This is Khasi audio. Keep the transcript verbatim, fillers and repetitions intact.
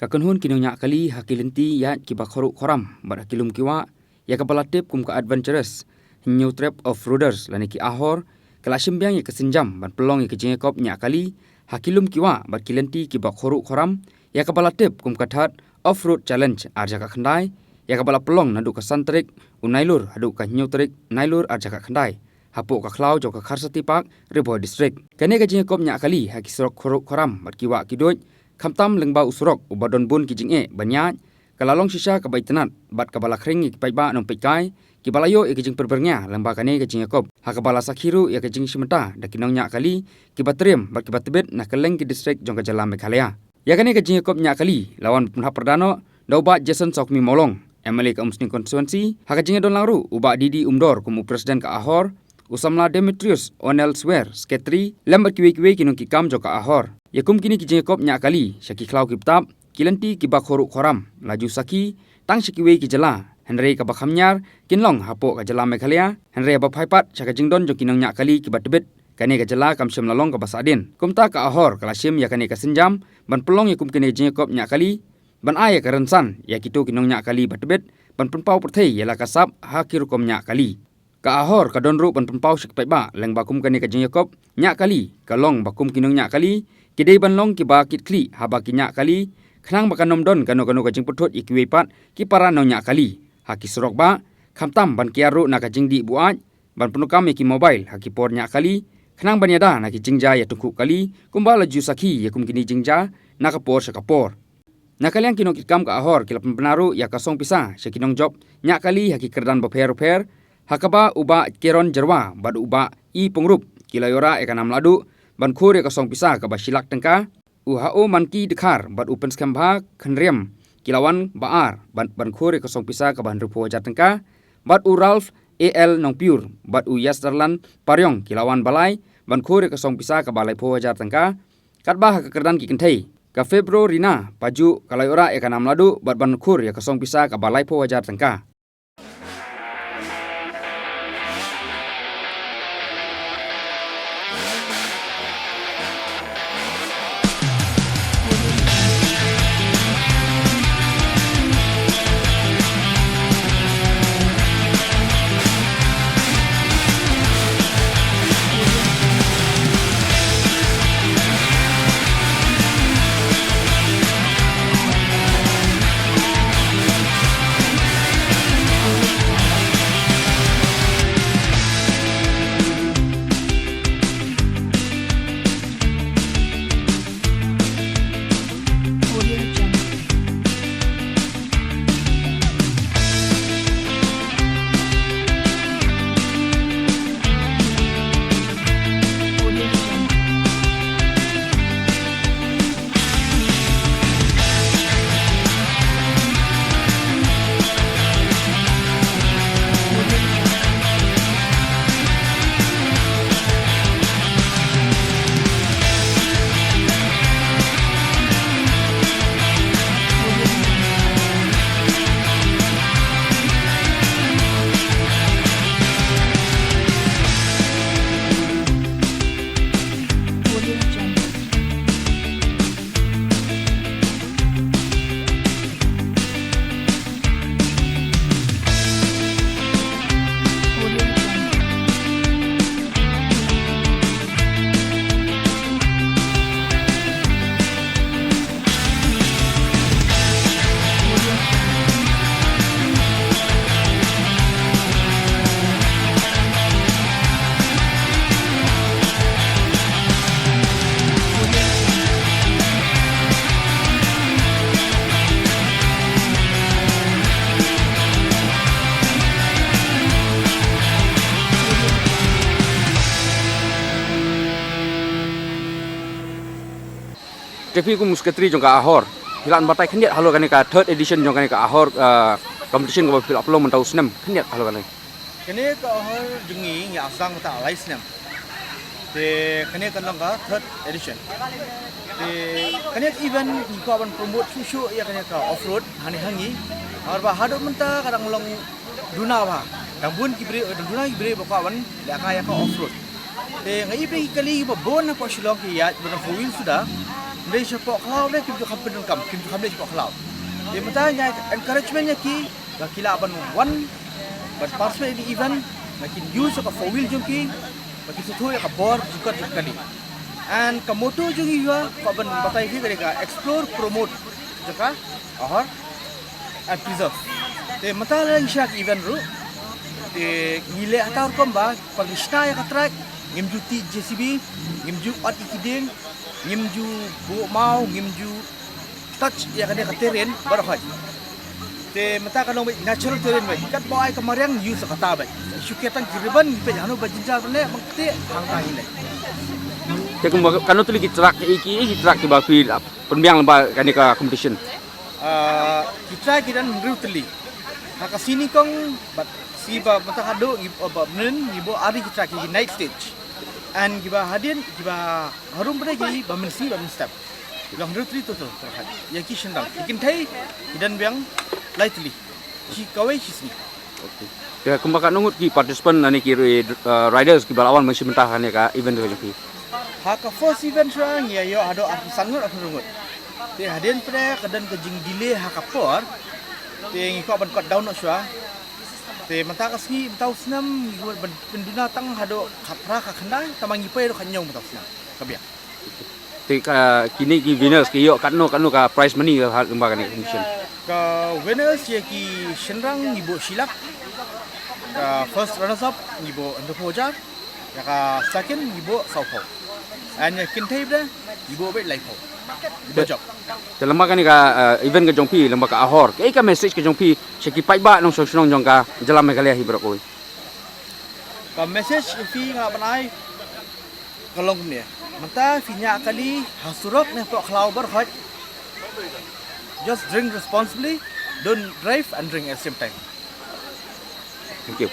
Ka kynhun ki nongñiah kali ha ki lynti ïaid kiba khruh khram bad ha ki lum ki wah, ïa kaba la tip kum ka Adventurous Hynñiewtrep Offroaders lane ki Ahor, ka la shim biang ïa ka sienjam ban pynlong ïa ka jingïakop ñiah kali ha ki lum ki wah bad ki lynti kiba khruh khram, ïa kaba la tip kum ka Thad Offroad Challenge ar hajar khatkhyndai, ïa kaba la pynlong naduh ka san tarik u Nailur haduh ka hynñiew tarik Nailur ar hajar khatkhyndai, hapoh ka khlaw jong ka Kharsati Park, Ri Bhoi District. Kane ka jingïakop ñiah kali ha ki surok khruh khram bad ki wah ki duid, khamtam lyngba u surok uba don bun ki jingeh ban ïaid, ka la long shisha kaba itynnad bad kaba la khring ïa ki paidbah nongpeitkai kiba la ïoh ïa ka jingpyrbarngia lyngba kane ka jingïakop, ha kaba la sakhi ruh ïa ka jingshim bynta da ki nongñiah kali kiba triem bad kiba tbit na kylleng ki district jong ka jylla Meghalaya. Ïa kane ka jingïakop ñiah kali la wan pynhap pyrda noh da u Bah Jason Sawkmie Mawlong, M L A ka Umsning Constituency, ha ka jingïadonlang ruh u Bah D D Umdor kum u President ka Ahor, u samla Demetrius Onel Swer, Secretary, lem bad kiwei kiwei ki nongkitkam jong ka Ahor. Ïa kum kine ki jingïakop ñiah kali sha ki khlaw ki btap, ki lynti kiba khruh khram, la ju sakhi tang sha kiwei ki jylla, hynrei kaba kham ñiar kin long hapoh ka jylla Meghalaya, hynrei haba phai pat sha ka jingdon jong ki nongñiah kali kiba tbit, kane ka jylla kam shym la long kaba sahdien. Kumta ka Ahor ka la shim ïa kane ka sienjam ban pynlong ïa kum kine ki jingïakop ñiah kali, ban ai ïa ka rynsan ïa kito ki nongñiah kali ba tbit ban pynpaw pyrthei ïa la ka sap ha ki rukom ñiah kali. Ka Ahor ka don ruh ban pynpaw sha ki paidbah lyngba kum kane ka jingïakop ñiah kali, ka long ba kum ki nongñiah kali ki dei ban long kiba kitkhlieh haba ki ñiah kali, khnang ba kan ym don kano kano ka jingpynthut ïa kiwei pat ki para nongñiah kali ha ki surok bah, khamtam ban kiar ruh na ka jingdih buaid, ban pyndonkam ïa ki mobile ha ki por ñiah kali, khnang ban ïada na ki jingjia ïatyngkhuh kali, kumba la ju sakhi ïa kum kine ki jingjia na ka por sha ka por. Na ka liang ki nongkitkam ka Ahor ki la pynbna ruh ïa ka song pisa sha ki nongjop ñiah kali ha ki kyrdan bapher bapher, ha kaba u Bah Keron Jyrwa bad u Bah I Pyngrope ki la ïoh rah ïa ka nam lahduh ban khur ïa ka song pisa kaba shi lak tyngka, u Haomanki Dkhar bad u Pynskhem Bha Khynriam ki la wan ba ar ban, ban khur ïa ka song pisa kaba hynriewphew hajar tyngka, bad u Ralph A L Nongpyur bad u Yasdarlan Pariong ki la wan ba lai ban khur ïa ka song pisa kaba laiphew hajar tyngka, katba ha ka kyrdan ki kynthei, ka Febro Rina Pajuh ka la ïoh rah ïa ka nam lahduh bad ban khur ïa ka song pisa kaba laiphew hajar tyngka. Te phi kum secretary jong ka Ahor, phi lah ban batai khyndiat halor kane ka third edition jong kane ka Ahor, ah, competition kaba phi la pynlong mynta u snem, khyndiat halor kane. Kane ka Ahor jong ngi ngi la sdang mynta lai snem. Te kane ka long ka third edition. Te kane ka event ngi kwah ban promote shuh shuh ïa kane ka off road hangne ha ngi. Namar ba haduh mynta ka dang long duna bha. Dang bun ki briew, dang duna ki briew ba kwah ban leh ka ïa ka off road. Te nga i ba ki kali ba bun na ka Shillong ki ïaid ba na four wheel suda. Dei shapoh khlaw ne kim ju kham pyndonkam, kim ju kham dei shapoh khlaw. Te mynta nga encouragement ïa ki ba ki lah ban wan ban participate in event, ba kin use ka four wheel jong ki, ba kin sngewthuh ïa ka bor jingkoit jong kane. And ka motto jong ngi ka ban batai hi ka dei ka explore, promote jong ka Ahor and preserve. Te mynta la ngi shna ka event ruh, te ngi leh hato rukom ba pyrshah ïa ka track, ngim ju tih J C B, ngim ju ot ïa ki dieng, ngim ju buh maw, ngim ju touch ïa kane ka terrain baroh. Te mynta ka long beit natural terrain beit, katba ai ka mariang use kata beit. Shu kyrteng ki ribbon beit, hanu ba jynjar ne bang te hangta hi ne. Te kumba kano tylli ki track, ki, ki track kiba phi pynbiang lyngba kane ka competition? Ah, ki track ki don hynriew tylli. Ha ka sngi nyngkong bad sngi ba mynta haduh ngi, oh, ba mynnin ngi buh ar tylli ki track, ki night stage. And kiba hadien kiba harum pat ki ba mynsngi bad mynstep. Ki long hynriew tylli total. Ïa ki shynrang, ki kynthei ki don biang lai tylli. Shi kawei shi sngi. Okay. Te kumba katno ngut ki participant lane ki ri-, uh, riders kiba la wan mynshwa mynta ha kane ka event ka jong phi? Ha ka first event shuwa ngi ïoh haduh arphew san ngut, arphew hynriew ngut. Te hadien pat ka don ka jingdelay ha ka por, te ngi kwah ban cut down noh shuwa. Te mynta ka sngi, mynta u snem ngi kwah ban pynduna tang haduh khatphra, khatkhyndai, tangba ngi poi haduh khathynñiew mynta u snem ka biang. Te ka, kine ki winners ki ïoh katno, katno ka prize money ha lyngba kane ka competition? Ka winners ïa ki shynrang ngi buh shi lak. Ka first runners up ngi buh hynriewphew hajar. Ïa ka second ngi buh sawphew. And ïa ki kynthei pat ngi buh beit laiphew. Ngi buh jop. Te lyngba kane ka, uh, event ka jong phi, lyngba ka Ahor, kaei ka message ka jong phi sha ki paidbah nongshong shnong jong ka jylla Meghalaya hi baroh kawei? Ka message ïa phi nga lah ban ai ka long kumne. Mynta phi ñiah kali ha surok ne hapoh khlaw baroh, just drink responsibly, don't drive and drink at the same time. Thank you.